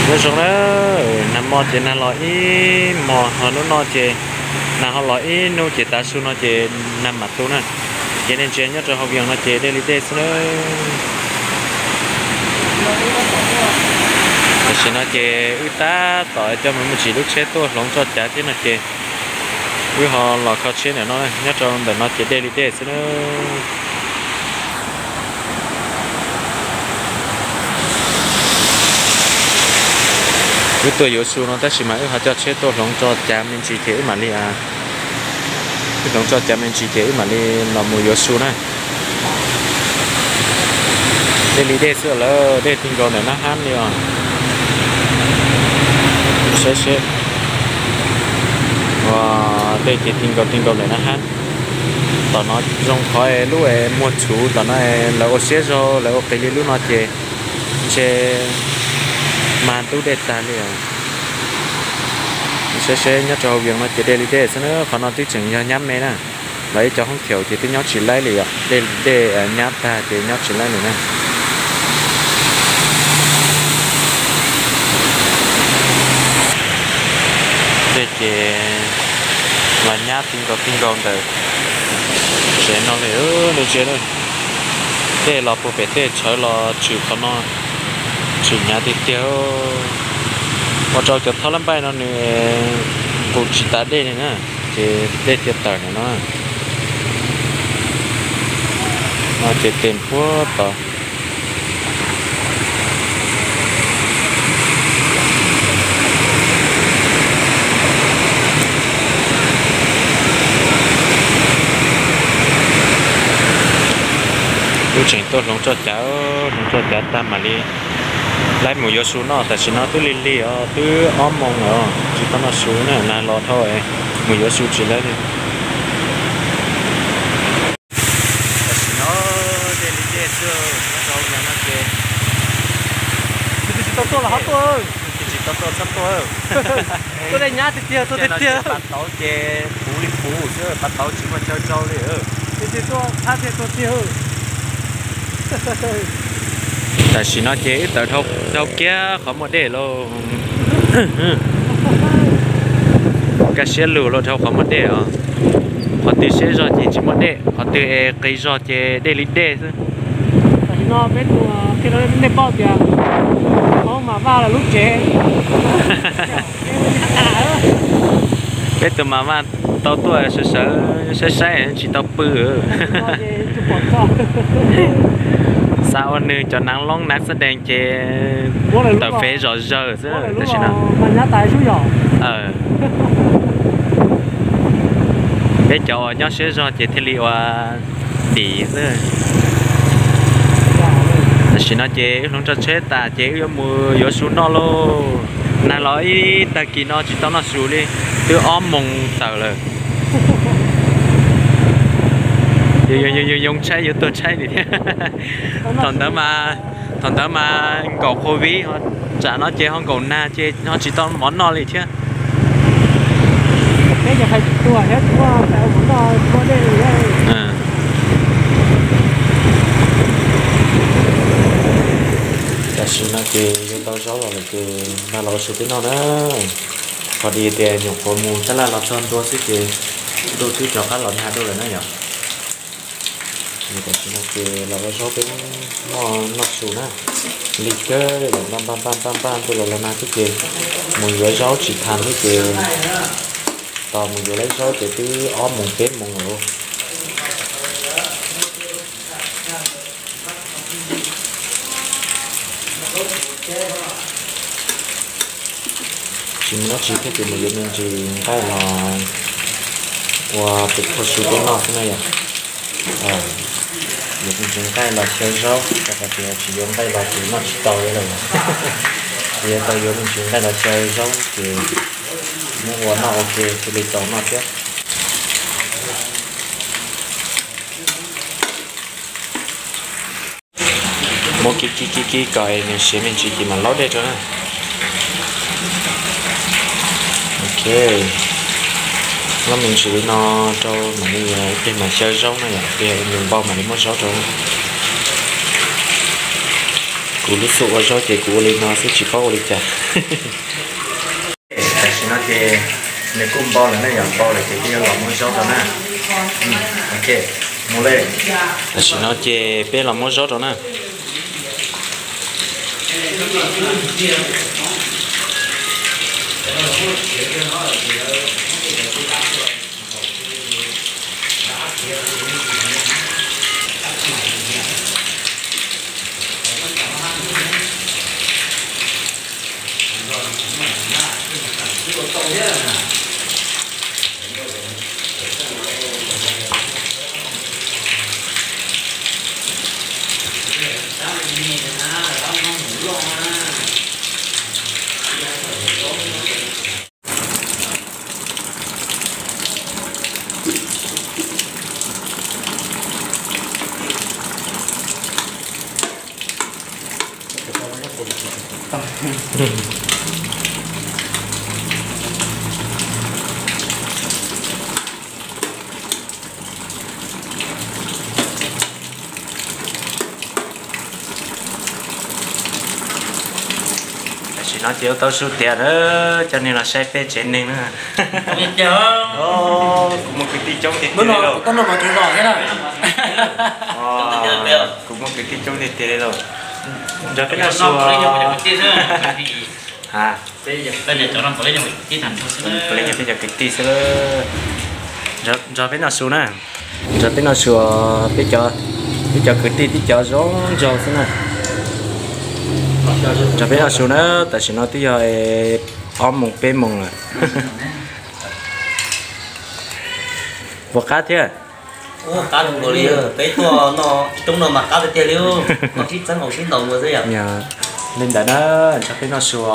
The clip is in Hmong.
Nyob zoo na, nag hmo ces nag los ib hmos, ho hnub no ces nag ho los ib hnub ces tav su no ces nag mam tu na. Ces nej ntsia nyob rau hauv Vias no ces dej li dej xwb na. Tam sim no ces wb tab tom coj mus mus tsim lub tsheb tuaj hloov tso cav thiab no ces wb ho los kho tsheb ntawm no, nyob rau ntawm no ces dej li dej xwb na. Wb tuaj yuav su no tab sis mas wb ho coj tsheb tuaj hloov tso cav me ntsis ces wb mam li, wb hloov tso cav me ntsis ces wb mam li los mus yuav su na. Dej li dej xwb lawm, dej ti nkaus ntawm nab hab li os. Saib seb, dej ces ti nkaus ti nkaus ntawm nab hab. Tom no zoo qhov lub muag txhuv tom no lawv ua siab zog lawv ua qis li lub no ces ntshe mag ntub dej tag li os. Saib seb nyob rau hauv Vias no ces dej li dej xwb na, qhov no twb tseem yog nyab me na. Lawv ib co hoob khaum ces twb nyob tsis laib li os, dej dej nyab tag ces nyob tsis laib li na. Dej ces los nyab ti nkaus ti nkaus ntawm tsev no li nej ntsia. Dej los puag pem tej tshawv los tshwm qhov no, tshwm hnyav tiag tiag. Ua rau cov thob lab npaij no nws nqus tsis tas dej li na, ces dej thiaj tawm ntawm no. No ces tes puag tod. Wb tseem tuaj hloov tso cav, hloov tso cav tag mam li laib mus yuav su noj. Tam sim no twb lig lig os, twb ob moos os, tsis tau noj su na, nag los dhau, mus yuav su tsis laib li. Tam sim no dej li dej xwb, nyob rau Vias no ces tsis tau tuaj los ho tuaj, tsis tau tuaj txhob tuaj. Tuaj dej nyab tiag tiag, tuaj tiag tiag. Pas tauv ces puv li puv xwb, pas tauv tsis muaj chaw rau li. Tam sim no ces wb tawm dhau kiag qhov muaj dej lauj. Kaj siab lug lauj, dhau qhov muaj dej os. Qhov twg siab zog ces tsis muaj dej, qhov twg es qis zog ces dej li dej xwb. Tam sim no peb tus, nej paub tias Hmoob Mas Vaj lawv lub tsev. Peb tus Mas Vaj tau tuaj sawv sawv saib saib tsis tau pw. Xav ua nws cov naav loob naav xab dees ces tawm fev zom zaws xwb tam sim no. Peb cov uas nyob siab zog ces thiaj li ua tim xwb. Tam sim no ces wb hloov tso tsheb tas ces wb yuav mus yuav su noj lauj. Nag los ib tag kis no tsis tau noj su li, twb ob moos tawm lawm. Yuav yoo tshaib yuav tuag tshaib li thiab. Thaum ntawd mas, thaum ntawd mas nkaum covid, tsam no ces ho nkaum nag ces ho tsis tau mov noj li thiab. Tam sim no ces yuav tau zaub los lawm ces npaj los ua su peb noj na. Qhov dis tias nyuam qhuav mus sab laj los txog ntua xwb ces ntuj twb rov qab los nag dua lawm na yom. Tam sim no ces los ua zaub peb noj, noj su na. Lig kawg, npaj npaj npaj npaj ntuj los los nag xwb ces mus yuav zaub tsis tas xwb ces tos mus yuav lawv zaub ces twb ob moos peb moos lawm. Tsis muaj dab tsi thiab ces mus yuav me ntsis nqaij los ua pem phua su peb noj xwb na yom. Yuav me ntsis nqaij los xyaw zaub, rau qhov tias tsis yuav nqaij los ces noj tsis tau li lawm. Ces yuav tau yuav me ntsis nqaij los xyaw zaub ces muab ua noj ua ke thiaj li tau noj thiab. Muab kib kib kib kib kom nws siav me ntsis ces mam laub dej rau na. Ok, laub me ntsis li no rau mam li ib pliag mam xyaw zaub na yom, ib pliag nws npau mam li muab zaub rau. Kuv lub xum ua zaub ces kuv ua li no xwb tsis paub ua li cas. Tam sim no ces nws kuj npau lawm na, yog npau lawm ces peb yuav los muab zaub rau na. Ok, mus li. Tam sim no ces peb los muab zaub rau na. Tam sim no ces ua tau su tias na, cov neeg los saib peb tsev neeg na. Kuv muaj kwv tij coob tiag tiag li lauj. Kuv muaj kwv tij coob tiag tiag li lauj. Nrog peb noj su. Ha, peb yog peb cov kwv tij xwb. Nrog peb noj su na. Nrog peb noj su na. Nrog peb noj su, peb cov, peb cov kwv tij tib cov zoo nraug xwb na. Nrog peb noj su na, tam sim no twb yog ob moos peb moos lawm. Puas qab thiab? Qab npaum li, peb tuaj noj coob no mas qab tiag tiag li, noj sib txeeb haus sib ntaus ua xwb yom. Li ntawd na, nrog peb noj su os.